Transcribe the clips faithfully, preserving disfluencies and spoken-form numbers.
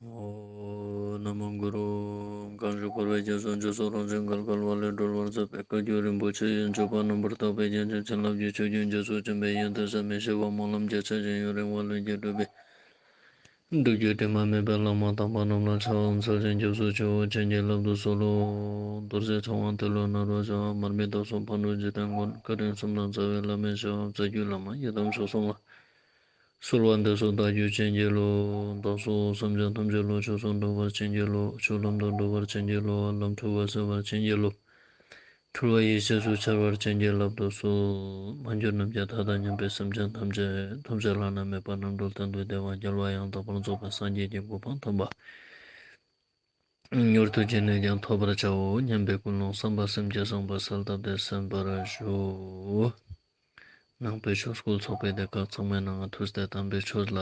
ཨོཾ། ན་མོ་གུ་རུ། གང་ཞིག་འཁོར་བའི་རྒྱ་མཚོ་མཇུག་སོགས་རང་བཞིན་བརྒལ་དཀའ་བ་ལས་སྒྲོལ་བར་མཛད་པའི་བཀའ་བརྒྱུད་རིན་པོ་ཆེ་ཡི་སྤྱོད་པ་རྣམ་པར་དག་པའི་རྒྱན་ཅན་བྱིན་རླབས་ཀྱི་ཆུ་རྒྱུན་རྒྱ་མཚོ་ཆེན་པོའི་ཡོན་ཏན་ཟད་མི་ཤེས་པ་སྨོན་ལམ་རྒྱ་ཆེ་ཞིང་ཡུན་རིང་བ་ལྷུན་གྱིས་གྲུབ་པའི་སྒྲུབ་བརྒྱུད་དྲི་མ་མེད་པའི་བླ་མ་དམ་པ་རྣམས་ལ་ཕྱག་འཚལ་ཞིང་སྐྱབས་སུ་མཆིའོ། བྱིན་གྱིས་བརླབ་ཏུ་གསོལ་ལོ། རྡོ་རྗེ་འཆང་དབང་ཏེ་ལོ་ནཱ་རོ་ཞབས། མར་མི་དྭགས་སོགས་ཕག་གྲུ་འཇིག་རྟེན་མགོན། བཀའ་དྲིན་གསུམ་ལ་བརྩེ་བའི་བླ་མའི་ཞབས། རྩ་བརྒྱུད་བླ་མ་ཡི་དམ་མཆོག་གསུམ་ལ། གསོལ་བ་འདེབས་སོ་བདག་རྒྱུད་བྱིན་གྱིས་རློབས། བདག་སོགས་སེམས་ཅན་ཐམས་ཅད་བློ་ཆོས་སུ་འགྲོ་བར་བྱིན་གྱིས་རློབས། ཆོས་ལམ་དུ་འགྲོ་བར་བྱིན་གྱིས་རློབས། ལམ་འཁྲུལ་བ་སེལ་བར་བྱིན་གྱིས་རློབས། འཁྲུལ་བ་ཡེ་ཤེས་སུ་འཆར་བར་བྱིན་གྱིས་བརླབ་ཏུ་གསོལ། མ་གྱུར་ནམ་མཁའི་མཐའ་དང་མཉམ་པའི་སེམས་ཅན་ཐམས་ཅད་ཐམས་ཅད་བླ་ན་མེད་པ་རྣམ་གྲོལ་གཏན་དུ་བདེ་བ་རྒྱལ་བ་ཡང་དག་པར་རྫོགས་པའི་སངས་རྒྱས་ཀྱི་གོ་འཕང་ཐོབ་པ་མྱུར་དུ་རྗེས་ནས་ཀྱང་ཐོབ་པར་བྱའོ་སྙམ་པའི་ཀུན་སློང་བསམ་པ་སེམས་བསྐྱེད་བཟང་པོ་གསལ་བཏབ་སྟེ་གསན་པར་ཞུ། ནང་པའི་ཆོས་སྐུལ་ཚོགས་པའི་སྡེ་ཁག་ཚང་མའི་ནང་ང་ཐུགས་ཏེ་དམ་པའི་ཆོས་ལ་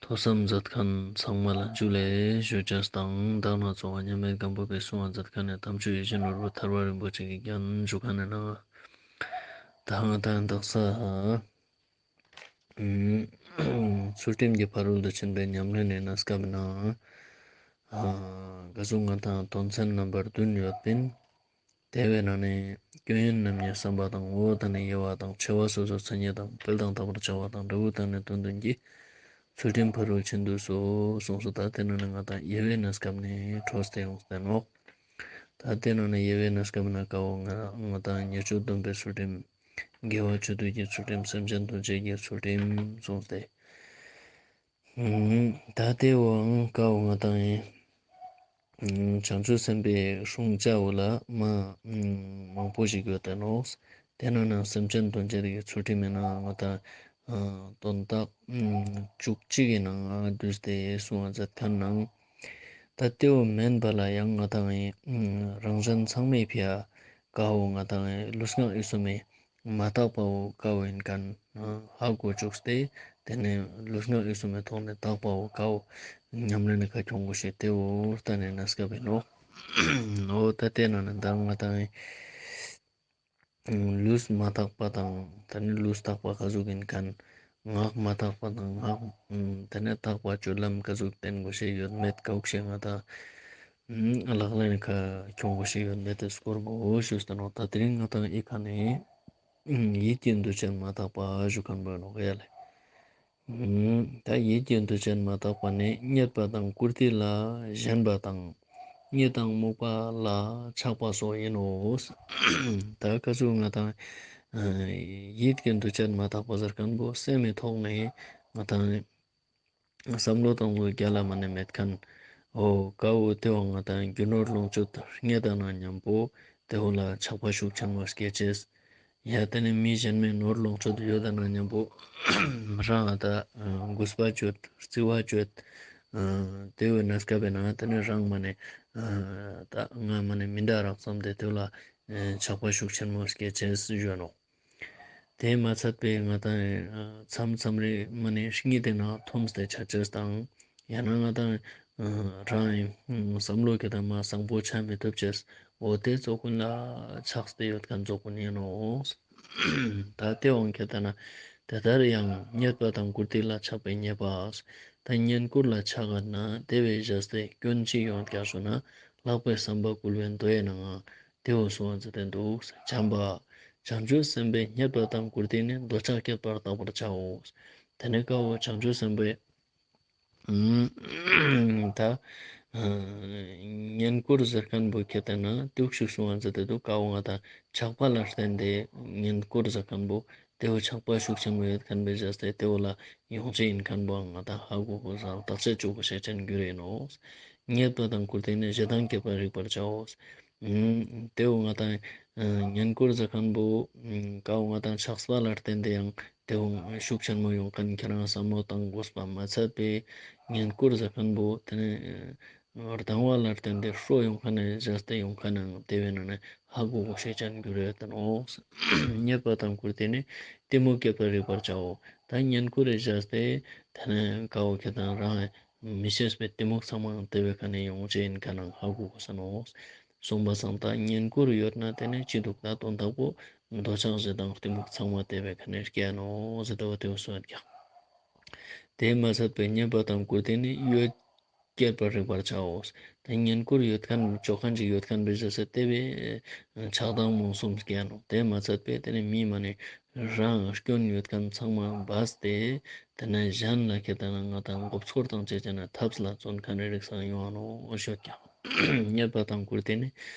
ཐོས་བསམ་མཛད་མཁན་ཚང་མ་ལ་ཇུ་ལེ་ཞུ་ཅེས་དང་། ད་ང་ཚོ་མཉམ་མེད་སྒམ་པོ་པའི་གསུང་བ་མཛད་མཁན་ནི་དམ་ཆོས་ཡིད་བཞིན་ནོར་བུ་ཐར་པ་རིན་པོ་ཆེ་གི་རྒྱན་ཞུ་མཁན་ནི་ནང་ང་ད་ང་དང་དག་ས་ཚུལ་ཁྲིམས་ཀྱི་ཕ་རོལ་ཏུ་ཕྱིན་པའི་ཉམས་ལེན་ནི་གནས་སྐབས་ནང་ཨ་ག་ཟུག་ང་དང་དོན་ཚན་རྣམ་པ་བདུན་ཡོད་པིན། དེ་བས་ན་ནི་སྐྱོན་ཡོན་རྣམ་གཉིས་བསམ་པ་དང་། ངོ་བོ་དང་ནི་དབྱེ་བ་དང་། ཆེ་བ་སོ་སོར་མཚན་ཉིད་དང་། སྤེལ་དང་དག་པར་བྱ་བ་དང་། འབྲས་བུ་དང་ནི་དོན་བདུན་གྱིས། ཚུལ་ཁྲིམས་ཕ་རོལ་ཕྱིན་བསྡུས་སོ། གསུངས་སོ། ད་དེ་ན་ནི་ང་དང་དབྱེ་བའི་གནས་སྐབས་ནི་འཕྲོས་ཏེ་ཡོངས་ཏེ་ནོག་ད་དེ་ན་ནི་དབྱེ་བའི་གནས་སྐབས་ན་ཀ་བོ་ང་ང་དང་ཉེས་སྤྱོད་སྡོམ་པའི་ཚུལ་ཁྲིམས། དགེ་བ་ཆོས་སྡུད་ཀྱི་ཚུལ་ཁྲིམས། སེམས་ཅན་དོན་བྱེད་ཀྱི་ཚུལ་ཁྲིམས་གསུངས་ཏེ། ད་དེ་བོའང་ཀ་བོ་ང་དང་ཡིན། བྱང་ཆུབ་སེམས་དཔའི་སྲུང་བྱ་བོ་ལ་མ་མང་པོ་ཞིག་ཡོད་དེ་ནོག་དེ་ནང་ནང་སེམས་ཅན་དོན་བྱེད་ཀྱི་ཚུལ་ཁྲིམས་མེད་ན་ང་དང་དོན་དག་བཅུ་གཅིག་གི་ནང་ང་བསྡུས་ཏེ་གསུང་བ་མཛད་མཁན་ནང་། ད་དེ་བོ་མེན་པ་ལ་ཡང་ང་དང་རང་གཞན་ཚང་མའི་ཕི་ཡ་ཀ་བོ་ང་དང་ལུས་ངག་ཡིད་གསུམ་མི་མ་དག་པ་བོ་ཀ་བོ་ཡིན་མཁན་ཧ་གོ་བཅུག་སྟེ། དེ་ནས་ལུས་ངག་ཡིད་གསུམ་མི་ཐོག་ནས་དག་པ་བོ་ཀ་བོ་ཉམས་ལེན་ནི་ཁ་ཁྱོང་དགོས་ཤེས་དེ་བོ་ལྟ་ནས་གནས་སྐབས་ཡིན་ནོག་འོ་ད་དེ་ན་ནི་ད་ང་དང་ལུས་མ་དག་པ་དང་། དེ་ནས་ལུས་དག་པ་ག་ཟུག་ཡིན་མཁན། ངག་མ་དག་པ་དང་། ངག་དེ་ནས་དག་པ་སྤྱོད་ལམ་ག་ཟུག་བསྟེན་དགོས་ཤེས་ཡོད་མེད་ག་ཟུག་ཤེས་ང་དང་ལག་ལེན་ཁ་ཁྱོང་དགོས་ཤེས་ཡོད་མེད་དེ་སྐོར་མང་པོ་ཞུས་ཏེ་ནོག་ད་དེ་རིང་ང་དང་ཨི་ཁ་ནས་ཡིད་ཀྱི་འདུ་བྱེད་མ་དག་པ་ཞུ་མཁན་པོ་ཡིན་ནོག་ཡ་ལེ། ད་ཡིད་ཀྱི་འདུ་བྱེད་མ་དག་པ་ནི་རྙེད་པ་དང་བཀུར་སྟི་ལ་ཞེན་པ་དང་། གཉིད་དང་རྨུགས་པ་ལ་ཆགས་པ་སོགས་ཡིན་ནོ། ད་ག་ཟུག་ང་དང་ཡིད་ཀྱི་འདུ་བྱེད་མ་དག་པ་ཟེར་མཁན་པོ་སེམས་མི་ཐོག་ནས་ང་དང་བསམ་བློ་བཏང་བོ་རྒྱ་ལ་མ་ནས་མེད་མཁན། འོ་ཀ་བོ་དེ་བོ་ང་དང་རྒྱུ་ནོར་ལོངས་སྤྱོད་རྙེད་ད་ན་མཉམ་པོ་དེ་བོ་ལ་ཆགས་པ་ཤུགས་ཆེན་མོ་སྐྱེ་ཅེས། ཡ་དེ་ནས་མི་གཞན་མའི་ནོར་ལོངས་སྤྱོད་ཡོད་ད་ན་མཉམ་པོ་རང་ད་གུས་པ་བཅོས་བརྩི་བ་བཅོས། དེ་བོའི་གནས་སྐབས་ན་དེ་ནས་རང་མ་ནས་ད་ང་མ་ནས་མི་འདྲ་རག་བསམ་སྟེ་དེ་བོ་ལ་ཆགས་པ་ཤུགས་ཆེན་མོ་སྐྱེ་ཅེས་ཞུ་ནོག་དེ་མ་ཚད་པའི་ང་དང་མཚམས་མཚམས་རེ་མ་ནས་གཉིད་དེ་ན་འཐོམས་ཏེ་ཆ་ཅེས་དང་། ཡང་ན་ང་དང་རང་བསམ་བློ་གི་དང་མ་བཟང་པོ་ཆ་མི་ཐུབ་ཅེས། འོ་དེ་ཚོ་ཀུན་ལ་ཆགས་ཏེ་ཡོད་མཁན་ཚོ་ཀུན་ཡིན་ནོག་ད་དེ་འོང་ཁྱེད་ད་ན་དེ་ལྟར་ཡང་རྙེད་པ་དང་བཀུར་སྟི་ལ་ཆགས་པའི་ཉེས་པ། ད་བསྙེན་བཀུར་ལ་ཆགས་ན་དེ་བས་བཞག་སྟེ་སྐྱོན་ཅི་ཡོང་རྒྱག་ཞུ་ན་ལྷག་པའི་བསམ་པ་བསྐུལ་བའི་མདོ་ཡི་ནང་ང་དེ་བོ་གསུང་བ་མཛད་དེ་འདུག་བྱམས་པ། བྱང་ཆུབ་སེམས་དཔའི་རྙེད་པ་དང་བཀུར་སྟི་ནི། འདོད་ཆགས་བསྐྱེད་པར་རྟག་པར་བྱའོ། དེ་ནས་ཀ་བོ་བྱང་ཆུབ་སེམས་དཔའི་ད་བསྙེན་བཀུར་ཟེར་མཁན་པོ་ཁྱེད་ལྟ་ན་དུག་ཤིག་གསུང་བ་མཛད་དེ་འདུག་ཀ་བོ་ང་དང་ཆགས་པ་ལ་བརྟེན་ཏེ་བསྙེན་བཀུར་ཟེར་མཁན་པོ་དེ་བོ་ཆགས་པ་ཤུགས་ཆེན་མོ་ཡོད་མཁན་པོའི་བྱས་ཏེ་དེ་བོ་ལ་ཡོང་ཅེས་ཡིན་མཁན་པོའང་ང་དང་ཧ་གོ་དགོས་ས་བརྟག་དཔྱད་བཅོ་དགོས་ཤེས་ཅན་རྒྱུ་རེད་ནོག་རྙེད་པ་དང་བཀུར་སྟི་ནི་ཞེ་སྡང་བསྐྱེད་པར་རིགས་པར་བྱའོ། དེ་བོ་ང་དང་བསྙེན་བཀུར་ཟེར་མཁན་པོ་ཀ་བོ་ང་དང་ཆགས་པ་ལ་བརྟེན་ཏེ་ཡང་དེ་བོ་ཤུགས་ཆེན་མོ་ཡོང་མཁན་ཁྱེད་རང་བསམ་བློ་བཏང་དགོས་པ་མ་ཚད་པའི་བསྙེན་བཀུར་ཟེར་མཁན་པོ་དེ་ནི་སྡང་བ་ལ་བརྟེན་ཏེ་ཤོར་ཡོང་མཁན་ནི་བྱས་ཏེ་ཡོང་མཁན་ནང་དེ་བས་ན་ནི་ཧ་གོ་དགོས་ཤེས་ཅན་རྒྱུ་རེད་དེ་ནོག་རྙེད་པ་དང་བཀུར་སྟི་ནི་གཏི་མུག་བསྐྱེད་པར་རིགས་པར་བྱའོ། ད་བསྙེན་བཀུར་རེ་བྱས་ཏེ་དེ་ནི་ཀ་བོ་ཁྱེད་དང་རང་མི་ཤེས་པའི་གཏི་མུག་ཚང་མ་དེ་བས་ཁ་ནས་ཡོང་ཅེས་ཡིན་མཁན་ནང་ཧ་གོ་དགོས་ས་ནོག་གསུངས་པ་སང་ད་བསྙེན་བཀུར་ཡོད་ན་དེ་ནི་ཅི་འདུག་ད་དོན་དག་པོ་འདོད་ཆགས་ཞེ་སྡང་གཏི་མུག་ཚང་མ་དེ་བས་ཁ་ནས་སྐྱེ་ནོག་ཟེར་ཏེ་བོ་དེ་བོ་གསུངས་ཡོད་ཀྱག་དེ་མ་ཚད་པའི་རྙེད་པ་དང་བཀུར་སྟི་ནི་གཡོ་ བསྐྱེད་པར་རིག་པར་བྱའོ། ད་བསྙེན་བཀུར་ཡོད་ཁན་ཅོ་ཁན་ཅིག་ཡོད་ཁན་བོའི་ཞེས་ཏེ་བས་ཆགས་སྡང་རྨོངས་གསུམ་སྐྱེ་ནོག། དེ་མ་ཚད་པས་དེ་ནི་མི་མ་ནི་རང་སྐྱོན་ཡོད་ཁན་ཚང་མ་སྦས་ཏེ་དེ་ནས་གཞན་ལ་ཁེ་ཏེ་ན་ང་དང་མགོ་སྐོར་དང་བཅས་ཏེ་ན་ཐབས་ལ་བརྩོན་ཁན་རིགས་སང་ཡོང་ནོག་ཞུ་ཀྱག། རྙེད་པ་དང་བཀུར་སྟི་ནི་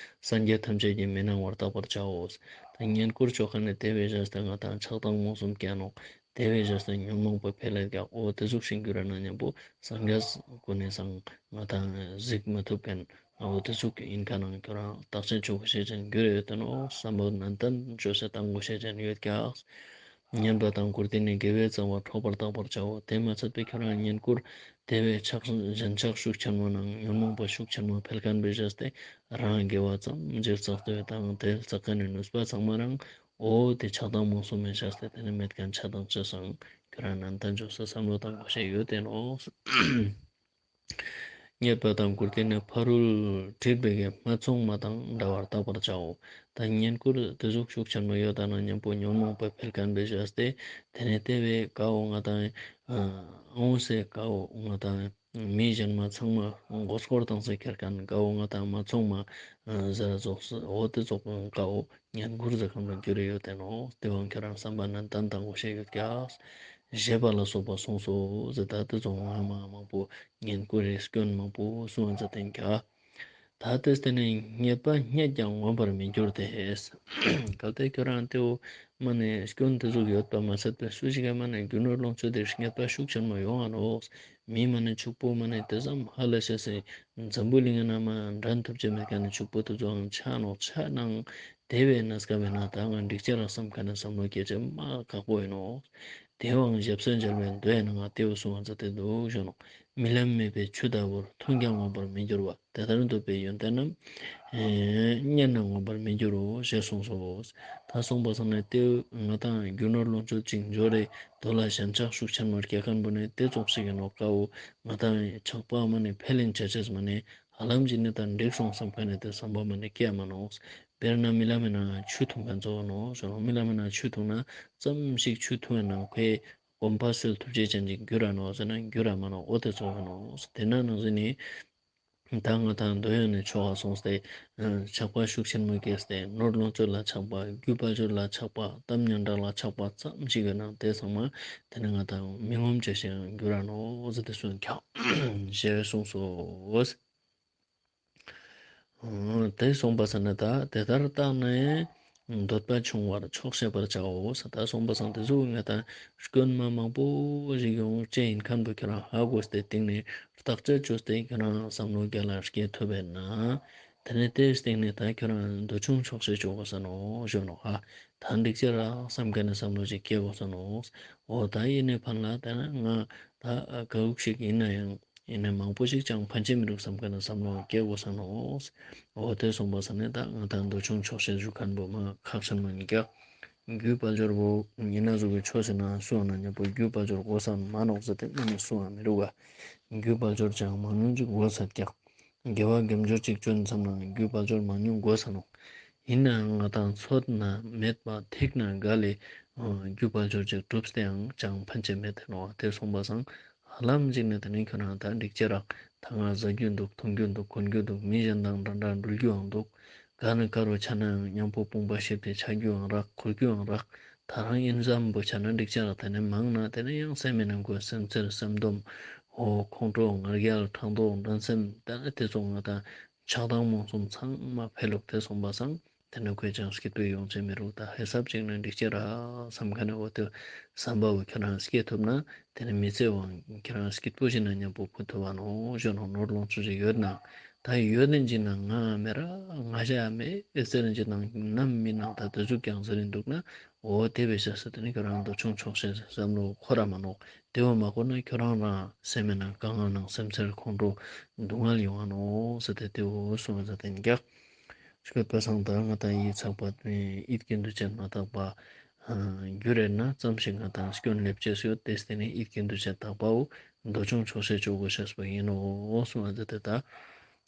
སངས་རྒྱས་ཐམས་ཅད་ཀྱིས་མི་སྣང་བར་བརྟག་པར་བྱའོ། ད་བསྙེན་བཀུར་ཅོ་ཁན་ནི་དེ་བས་ཞེས་ཏེ་ང་དང་ཆགས་སྡང་རྨོངས་གསུམ་སྐྱེ་ནོག། དེ་བས་ཞེས་ཏེ་ཉོན་མོངས་པ་འཕེལ་ལ་ཀྱག། འོ་དེ་ཟུག་ཤིག་གྱུར་ན་མཉམ་པོ་སངས་རྒྱས་ཀུན་ནི་སང་ང་དང་གཟིགས་མི་ཐུབ་ཁན། འོ་དེ་ཟུག་ཨིན་ཁན་ནང་ཁྱོ་རང་བརྟག་དཔྱད་ཅོ་དགོས་ཤེས་ཅན་གྱུར་ཡོད་དེ་ནོག། བསམ་བློ་ནན་ཏན་ཅོས་ཏེ་བཏང་དགོས་ཤེས་ཅན་ཡོད་ཀྱག། བསྙེན་པ་དང་བཀུར་སྟི་ནི་དགེ་བའི་རྩ་བ་འཕྲོག་པར་བརྟག་པར་བྱའོ། དེ་མ་ཚད་པའི་ཁྱོ་རང་བསྙེན་བཀུར་དེ་བས་ཆགས་གཞན་ཆགས་ཤུགས་ཆེན་མོ་ནང་ཉོན་མོངས་པ་ཤུགས་ཆེན་མོ་འཕེལ་ཁན་བོའི་ཞེས་ཏེ་རང་དགེ་བ་ཙམ་ཅིག་བསགས་ཏེ་དང་དེ་བསགས་ཁན་ནི་ནུས་པ་ཚང་མ་རང་འོ་དེ་ཆགས་སྡང་རྨོངས་གསུམ་མེ་ཞེས་ཏེ་དེ་ནི་མེད་ཁན་ཆ་དང་ཅི་སང་ཁྱོ་རང་ནན་ཏན་ཅོས་ཏེ་བསམ་བློ་བཏང་དགོས་ཤེས་ཡོད་དེ་ནོག། རྙེད་པ་དང་བཀུར་སྟི་ནི་ཕ་རོལ་བྲིས་པའི་གི་སྨད་འཚོང་མ་དང་འདྲ་བར་བརྟག་པར་བྱའོ། ད་བསྙེན་བཀུར་དེ་ཟུག་ཤུགས་ཆེན་མོ་ཡོད་ད་ན་མཉམ་པོ་ཉོན་མོངས་པ་འཕེལ་ཁན་བོའི་ཞེས་ཏེ་དེ་ནི་དེ་བས་ཀ་བོ་ང་དང་འོང་སེ་ཀ་བོ་ང་དང་མི་གཞན་མ་ཚང་མ་མགོ་སྐོར་བཏང་སེ་ཁྱེར་ཁན་ཀ་བོ་ང་དང་སྨད་འཚོང་མ་ཟེར་ར་ཙོགས་སེ་འོ་དེ་ཙོགས་ཀ་བོ་བསྙེན་བཀུར་ཟེར་ཁན་བོ་གྱུར་ཡོད་དེ་ནོག། དེ་བོ་ཁྱོ་རང་བསམ་པ་ནན་ཏན་བཏང་དགོས་ཤེས་ཡོད་ཀྱག། ཞེས་པ་ལ་སོགས་པ་གསུངས་སོ་ཟེར། ད་དེ་ཙོགས་ང་མ་མང་པོ་བསྙེན་བཀུར་རི་སྐྱོན་མང་པོ་གསུངས་ཟེར་དེ་ཀྱག། ད་དེ་སྟེ་ནི་རྙེད་པ་རྙེད་ཀྱང་ངོམས་པར་མི་འགྱུར་ཏེ། གལ་ཏེ་ཁྱོ་རང་དེ་བོ་མ་ནི་སྐྱོན་དེ་ཟུག་ཡོད་པ་མ་ཚད་པའི་སུ་ཞིག་ག་མ་ནི་རྒྱུ་ནོར་ལོངས་སྤྱོད་དེ་རྙེད་པ་ཤུགས་ཆེན་མོ་ཡོང་ང་ནོག། མི་མ་ནི་ཕྱུག་པོ་མ་ནི་དེ་ཙམ་ཧ་ལས་ཤེས་སེ་འཛམ་བུ་གླིང་ན་མ་འགྲན་ཐུབ་ཅེས་མེད་ཁན་ནི་ཕྱུག་པོ་དེ་ཙོགས་ཆ་ནོག་ཆ་ནང་དེ་བས་ན་སྐབས་ན་ད་ང་འགྲིག་ཅེས་རག་བསམ་ཁན་ནི་བསམ་བློ་སྐྱེ་ཅེས་མ་ཁག་པོ་ཨིན་ནོག། དེ་བའང་ཞབས་སུ་མཇལ་བའི་མདོ་ཡན་ན་ང་དེ་བོ་གསུངས་པ་མཛད་དེ་འདུག་ཞུ་ནོག། རྨི་ལམ་མེད་པའི་ཆུ་ལྟ་བུར། མཐོང་ཀྱང་ངོམས་པར་མི་འགྱུར་བ། དེ་ལྟར་འདོད་པའི་ཡོན་ཏན་རྣམས། རྙེད་ནའང་ངོམས་པར་མི་འགྱུར་རོ། ཞེས་གསུངས་སོ། ད་གསུངས་པ་སང་ནི་དེ་ང་དང་རྒྱུ་ནོར་ལོངས་སྤྱོད་ཅིག་འབྱོར་རེ་དོ་ལ་ཞེན་ཆགས་ཤུགས་ཆེན་མོ་སྐྱེ་ཁན་བོ་ནི་དེ་ཙོགས་ཤིག་ཨིན་ནོག་ཀ་བོ། ང་དང་ཆགས་པ་མ་ནི་འཕེལ་ལེན་ཆ་ཅེས་མ་ནི་ཧ་ལམ་ཅིག་ནི་ད་འགྲིག་སོང་བསམ་ཁན་ནི་དེ་བསམ་པ་མ་ནི་སྐྱེ་མ་ནོག། དཔེར་ན་རྨི་ལམ་མེ་ནང་ཆུ་འཐུང་ཁན་ཙོགས་ནོག་ཞུ་ནོག། རྨི་ལམ་མེ་ནང་ཆུ་འཐུང་ན་ཙམ་ཞིག་ཆུ་འཐུང་བའི་ནང་ཁོའི་གོམས་པ་སེལ་ཐུབ་ཅེས་ཅན་ཅིག་འགྱུར་ར་ནོག་ཟེར་ན་འགྱུར་ར་མ་ནོག། འོ་དེ་ཙོགས་ནོག། དེ་ན་ནང་ཟེར་ནི་ད་ང་དང་འདོད་ཡོན་ནི་ཆོག་ག་སོང་སྟེ་ཆགས་པ་ཤུགས་ཆེན་མོ་སྐྱེས་ཏེ་ནོར་ལོངས་སྤྱོད་ལ་ཆགས་པ། རྒྱུ་དཔལ་འབྱོར་ལ་ཆགས་པ། གཏམ་སྙན་གྲགས་ལ་ཆགས་པ་ཙམ་ཞིག་ཡོད་ན་དེ་ཚང་མ་དེ་ནི་ང་དང་མི་ངོམས་ཅེས་ཤིག་འགྱུར་ར་ནོག་ཟེར་ཏེ་གསུངས་ཀྱག། ཞེས་གསུངས་སོ། དེ་གསུངས་པ་སང་ནི་ད་དེ་ལྟར་བརྟགས་ནས་འདོད་པ་ཆུང་བར་ཆོག་ཤེས་པར་བྱའོ། ད་གསུངས་པ་སང་དེ་ཟུག་ང་དང་སྐྱོན་མ་མང་པོ་ཞིག་ཡོང་ཅེས་ཨིན་ཁན་བོ་ཁྱོ་རང་ཧ་གོ་སྟེ་སྟིང་ནེ་བརྟག་དཔྱད་ཅོས་ཏེ་ཁྱོ་རང་བསམ་བློ་རྒྱལ་ལ་སྐྱེ་ཐུབ་པས་ན། དེ་ནེ་དེའི་སྟིང་ནེ་ད་ཁྱོ་རང་འདོད་ཆུང་ཆོག་ཤེས་ཅོ་གོས་ས་ནོག་ཞུ་ནོག་ཧ། ད་འགྲིག་ཅེས་རག་བསམ་ཁན་ནི་བསམ་བློ་ཅིག་སྐྱེ་གོས་ས་ནོག། འོ་ད་ཨིན་ནའང་ཕན་ལ་དེ་ན་ང་ད་ག་ཟུག་ཞིག་ཨིན་ནའང་ཨིན་ནའང་མང་པོ་ཞིག་ཅང་ཕན་ཅེས་མི་རུག་བསམ་ཁན་ནི་བསམ་བློ་སྐྱེ་གོས་ས་ནོག། འོ་དེ་གསུངས་པ་སང་ནི་ད་ང་དང་འདོད་ཆུང་ཆོག་ཤེས་ཞུ་ཁན་བོ་མ་ཁག་ཆེན་མོ་ཨིན་ཀྱག། རྒྱུ་དཔལ་འབྱོར་བོ་ཨིན་ན་ཟུག་གི་ཆོས་ཟེར་ན་སུའང་ན་མཉམ་པོ་རྒྱུ་དཔལ་འབྱོར་གོས་ས་མ་ནོག་ཟེར་ཏེ་མ་ནི་སུའང་མི་རུག་ག། རྒྱུ་དཔལ་འབྱོར་ཅང་མང་ཉུང་ཅིག་གོས་ས་ཀྱག། དགེ་བ་དགེ་སྦྱོར་ཅིག་ཅོ་ན་བསམ་ན་རྒྱུ་དཔལ་འབྱོར་མང་ཉུང་གོས་ས་ནོག། ཨིན་ནའང་ང་དང་ཚོད་ན་མེད་པ་ཐིག་ན་ག་ལེ་རྒྱུ་དཔལ་འབྱོར་ཅིག་གྲུབ་སྟེའང་ཅང་ཕན་ཅེས་མེད་དེ་ནོག། དེ་གསུངས་པ་སང་ཧ་ལམ་ཅིག་ནེ་དེ་ནེ་ཁྱོ་རང་ད་འགྲིག་ཅེས་རག། ད་ང་ཟ་རྒྱུ་འདུག། འཐུང་རྒྱུ་འདུག། གོན་རྒྱུ་འདུག། མི་གཞན་དང་འདྲ་འདྲ་འགྲུལ་རྒྱུའང་འདུག། ག་ནེ་ག་རུ་ཆ་ནའང་མཉམ་པོ་དཔུང་པ་བཤེད་དེ་ཆ་རྒྱུའང་རག། འཁོར་རྒྱུའང་རག། ད་རང་ཨིན་བསམ་པོ་ཆ་ན་འགྲིག་ཅེས་རག། དེ་ནེ་མང་ན་དེ་ནེ་ཡང་སེམས་མི་ནང་གོས་སེམས་འཚེར་སེམས་སྡོམ། འོ་ཁོང་ཁྲོ་ང་རྒྱལ་ཕྲག་དོག་འགྲན་སེམས་དེ་ནེ་དེ་ཙོགས་ང་དང་ཆགས་སྡང་རྨོངས་གསུམ་ཚང་མ་འཕེལ་ལུགས་དེ་གསུངས་པ་སང་དེ་ནེ་ཁོས་ཅང་སྐྱིད་པོ་ཡོང་ཅེས་མི་རུག། ད་ཧེ་སབ་ཅིག་ནེ་འགྲིག་ཅེས་རག་བསམ་ཁན་ནི་འོ་དེ་བསམ་པ་བོ་ཁྱོ་རང་སྐྱེ་ཐུབ་ན་དེ་ནེ་མི་ཚེ་བོ་ཁྱོ་རང་སྐྱིད་པོ་ཞིག་ན་མཉམ་པོ་ཕུད་ཐུབ་བ་ནོག་ཞུ་ནོག། ནོར་ལོངས་སྤྱོད་ཅིག་ཡོད་ན་ད་ཡོད་ནི་ཅིག་ན་ང་མེད་ར་ང་ཞ་མེད་ཟེར་ནི་ཅིག་ན་ནམ་མི་ནང་ད་དེ་ཟུག་ཀྱང་ཟེར་རིན་འདུག་ན། འོ་དེ་བས་ཤ་ས་དེ་ནེ་ཁྱོ་རང་འདོད་ཆུང་ཆོག་ཤེས་བསམ་བློ་འཁོར་ར་མ་ནོག། དེ་བོ་མ་འཁོར་ན་ཁྱོ་རང་རང་སེམས་མི་ནང་དཀའ་ངལ་ནང་སེམས་འཚེར་ཁོང་ཁྲོ་སྡུག་བསྔལ་ཡོང་ང་ནོག་ཟེར་ཏེ་དེ་བོ་གསུངས་པ་ཟེར་ཏེ་ཨིན་ཀྱག། ཞུས་པ་སང་ད་ང་དང་ཡིད་ཚགས་པ་ཡིད་ཀྱི་འདུ་བྱེད་མ་དག་པ་གྱུར་རེ་ན་ཙམ་ཞིག་ང་དང་སྐྱོན་སླེབ་ཅེས་ཡོད། དེ་སྟེ་ནི་ཡིད་ཀྱི་འདུ་བྱེད་དག་པའོ། འདོད་ཆུང་ཆོག་ཤེས་ཅོ་གོས་ཤེས་པོ་ཨིན་ནོག་གསུངས་པ་ཟེར་ཏེ་ད།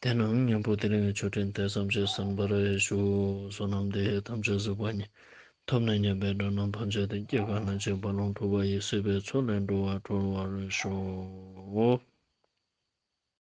དེ་ནང་མཉམ་པོ་དེ་རིང་གི་ཆོས་འབྲེལ་དེ་ཙམ་ཞིག་གསན་པར་ཞུ། བསོད་ནམས་འདི་ཡིས་ཐམས་ཅད་གཟིགས་པ་ཉིད། ཐོབ་ནས་ཉེས་པའི་དགྲ་རྣམས་ཕམ་བྱས་ཏེ། སྐྱེ་རྒ་ན་འཆིའི་རྦ་ཀློང་འཁྲུགས་པ་ཡི། སྲིད་པའི་མཚོ་ལས་འགྲོ་བ་སྒྲོལ་བར་ཤོག།